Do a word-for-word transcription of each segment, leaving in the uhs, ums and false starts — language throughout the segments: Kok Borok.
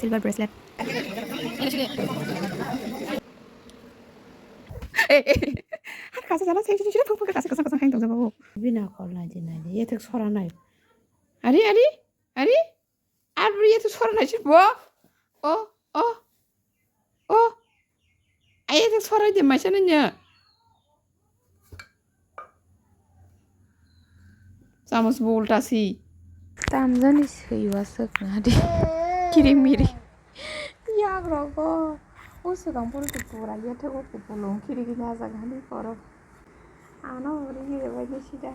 Silver bracelet. Hai kasa jala sei sei sei thung thung kasa kasa kasa hai tong jabo. Bina khol nai di nai di. Yethek sora nai. Ari ari ari. Ar bri yethek sora nai sir bo. O o o. Ai yethek sora di maisa nanya. Chamos bo ulta si. Tamjani swiwa swkna di. Kiri miri. Yak rogo. O swkang puro tu pura ya the o kupulung kiri kiri ajak hani koro. Ano uri gire bai ni sida.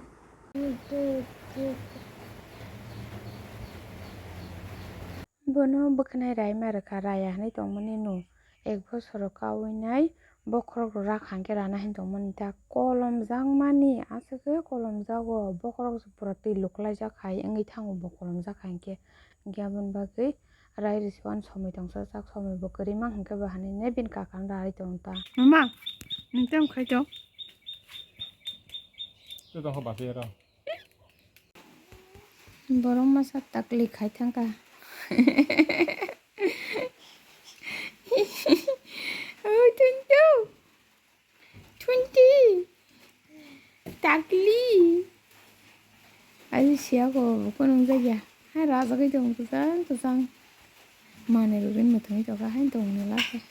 Bono bwkhanai raima rwkha, raya hwnwi tongmani no ek bosoro kaui nai bokhorok rok rak hangkhe rana hwn tongmani ta kolom jakmani aswk khe kolom jago bokhorok se pura twi luklaijak hai wngwi thango bo kolom jak hai khe, hwnkhe aboni bagwi rai rwswk ani somoi tongsa jak somoi bo kwrwi mang hwnkhe bo hanwi nai bini kaka no rai tong ta. Mama, nwng tei wng khai to. Borok masa takli khai thangkha. Oi, thank you. Twenty. Takli. Aji siya ko, ko nung jagya. Hai raja kai tong kusang kusang. Mane rugin muthungwi tokha hai tong ni lake.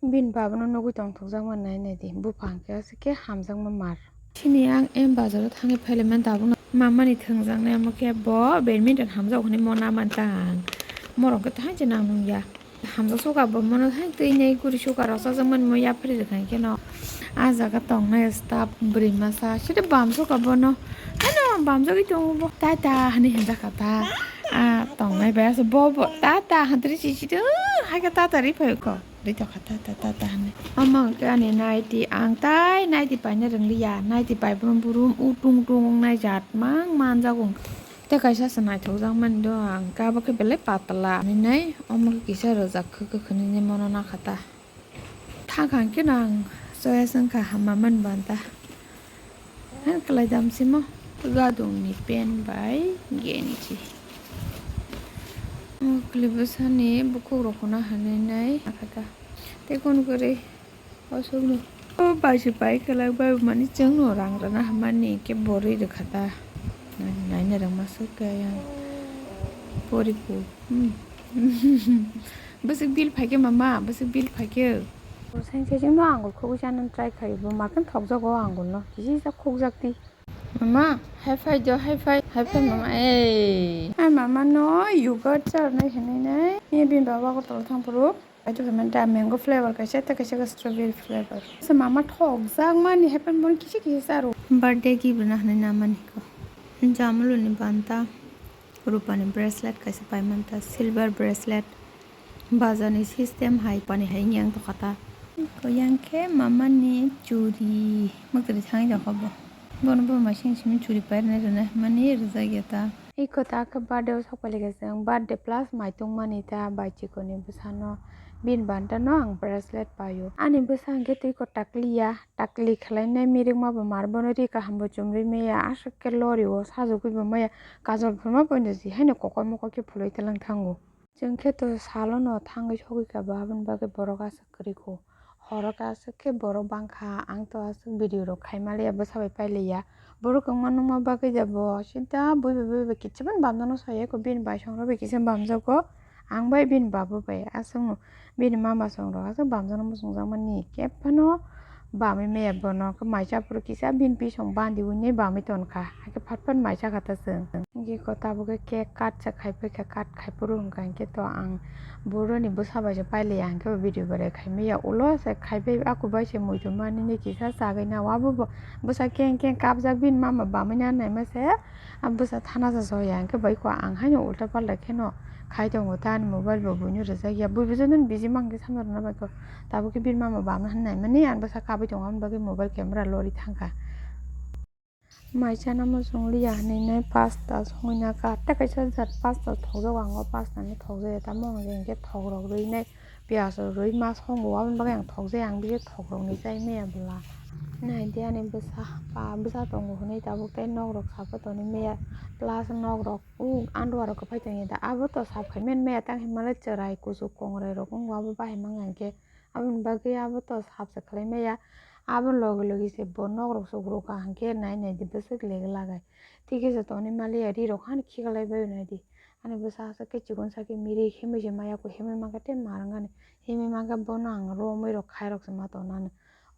Bin babono nugwi tong thokjak man nai nai di. Buphang khe ase khe hamjak ma mar. Chini ang em bazaro thangwi phailaimani tabukno mamani thwngjaknai omo khe bo badminton hamjak hwnwi mona man tang. Morok khe thangwi nang nung ya. Hamjak suka bo mono hai twi nei guri suka rok chajakmani mo yapri rwkha khe no. Ah jaga tongnai staff bwrwi masa sidi bam suka bono. Ano bamjagwi tongo bo. Tata hwnwi hinjakha ta. Ah tongnai bai asa bo bo tata hantri chichi do. Hai khe tata ri phai ko. Ri tokha tata tata hwnwi. Omo khe ani naiti ang tai naiti paina rwngliya. Naiti pai bono burum utung utung wngnai jat mang manjago. Tei kaisa se naithokjak mani do ang khe abo khe belai patla hinwi nai omo khe kisa rwjak khe kwkhwrwini mono nakha ta. Thang kha hwnkhe no ang choice wngkha hamma mani banta. Hai kwlai dam simo gadungni pen bai genji. Omo kwlwi bwsani bukhuk rok hwnna hinwi nai nakha ta. Tei kunu kwrwi. Aswkno. O bai se bai kwlak bai mani chwngno rang rwna hamani khe bo rwi rwkha ta. Nai nai rwngma swk khe ayang. Poriku. Hmm. Bwswk bill phaikhe mama, bwswk bill phaikhe. Sain saisingno angul khogwi chanani try khaio, bo makhe thokjago angulno. Kisi sa khokjak di. Mama, hai phai do, hai phai, hai phai mama, ei. Hai mama no yogurt charnai hinwi nai. Ni bini baba ko tol thang phuru. Aito khe manta mango flavor kaisa tei kaisa khe strawberry flavor. Sa mama thokjak mani happen bon kisi kisi charo. Birthday gift rwna hinwi namani ko. Jamuluni banta, rupani bracelet kaisa paimanta, silver bracelet. Bazar ni system hai pani hai yang tokha ta. Ko yang khe mama ni churi. Mwtwrwi thangwi tongkha bo. Bono bo masing simi churi pairwnai rwna hinmani rwjak ya ta. Iko ta khe birthday o sok pailika chwng birthday plus mai tongmani ta bai chikoni bwsano bini banta no ang bracelet paio. Ani bwsa hwnkhe twi ko takliya, takli khwlainai mirik ma bo mar bono ri kaham bo chumri maya aswk khe lori o sajagwi bo maya kajol phurma boino ji haino kokor mokor khe phulwi twlang thango. Chwng khe to salo no thangwi sogwi kha bo aboni bagwi borok aswk kwrwi kho. Horo khe aswk khe borok bangkha, ang to aswk video rok khai maliya, bwsa bai pailiya. Borok kwbangma nukma bagwi da bo sida bui bai bui bai kichimani bamjano saya kho, bini baisongrok bai kisa bamjago, ang bai bini babu bai. Aswkno bini mama songrok aswk bamjano muchungjakmani khe phano bamwi maya bono, khe maisa phuru kisa bini bisong bandi wngwi bamwi tonkha, hakhe phat phat maisa kha ta chwng. Hwnkhe khe tabuk khe cake cut se khai paikha, cut khai phuru hwnkha hwnkhe to ang boroni bwsa bai se pailiya, hwnkhe bo video berai khai maya ulo se khai pai, aku bai se muitu manini kisa chagwi na, abo bo bwsa keng keng kapjak bini mama bamwi na naima se, a bwsa thana sa soya, hwnkhe bai kho ang haino ulta palta kheno khai tongo ta, ani mobile bo buino rwjak ya, bui bwsa nini busy mankhe samung rwna bai kho, tabuk khe bini mama bamna hinwi naimani ang bwsa kabui tongo, aboni bagwi mobile camera lori thangkha. Mai chana muchung liya hinwi nai pasta songwi na kha. Tei kaisa jat pasta thokjago, ang o pasta no thokjaya, tamo hwnkhai hwnkhe thokrok rwi nai, piyaj rok rwi ma songo, aboni bagwi ang thokjaya, ang bisi thokrok ni chai maya bwla. Nai di ani bwsa, pa bwsa tongo hwnwi tabuk tei nok rok sabo toni maya, plus nok rok o andua rok kwphai tongya da, abo to sab khai mani maya tang hinmale chwrai kuchuk kongrai rok wngo abo bahai mangya hinkhe, aboni bagwi abo to sab se khlai maya, abo logi logi se bo nok rok se hurukha hinkhe nai nai di bwswk lega lagai, tei kisa toni maliya ri rok hani khiklai bai nai di, ani bwsa aswk khe chikon sakhe miri himwi se maya kho himwi mankha tei ma rwngani, himwi mankha bono ang romwi rok khai rok se ma tongna.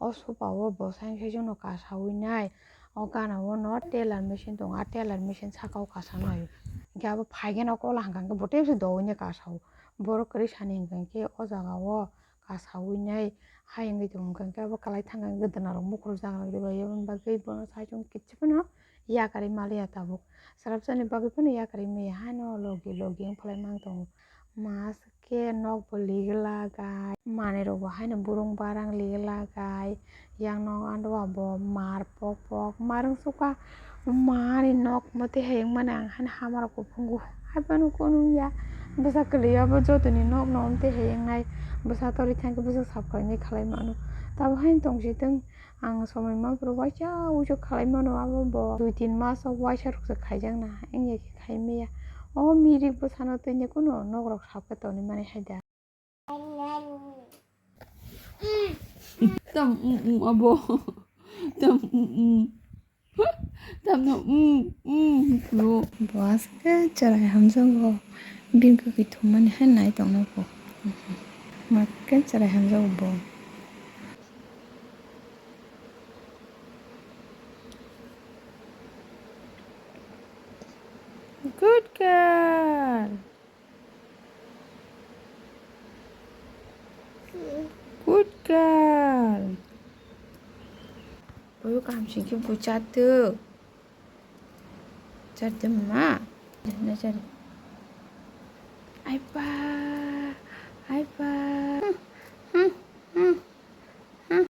O sopa o bo sai sai jono kasawi nai. O gana o no tailor machine tongo, a tailor machine saka o kasa nai. Hinkhe abo phai gana o kola hwnka hinkhe bo tei se dowui nai kasa o. Borok kwrwi sani hwnka hinkhe o jaga o kasawi nai. Hai wngwi tongo hwnka hinkhe abo kwlai thangkha hinkhe gwdwna rok mukhurjak rok de bai aboni bagwi bono sai chung kichi phano yakarwi maliya tabuk. Swrapsa ni bagwi phano yakarwi maya haino logi logi wng phlai mang tongo. Mas khe nok bo ligla gai, manwi rok bo haino burung barang ligla gai, yang nok andua bo mar pok pok mar wng sukha, mani nok mote hai wng mani ang haino hamar kuphungo, haibano kunu wngya, bwsa kwlwi abo jotoni nok no mote hai wngnai, bwsa torwi thangkhe bwsa sap khlainai khlai mano, tabo haino tongsi tong. Ang somoi ma borok waisa uiso khalai mano, abo bo dui tin maso waisa rok se khaijak na, wngya khe khai maya. O mirik bwsano twi ni kunu nok rok sap khe tonwi mani hai da. Tam um um abo. Tam um um. Tam no um um bro. Bo aske cherai hamjago. Bini kwkwi thumani hai nai tongna bo. Ma khe cherai hamjago bo. Good girl. Good girl. Boyo kaham singkhe bo chato. Chato ma. Na chato. Ai ba.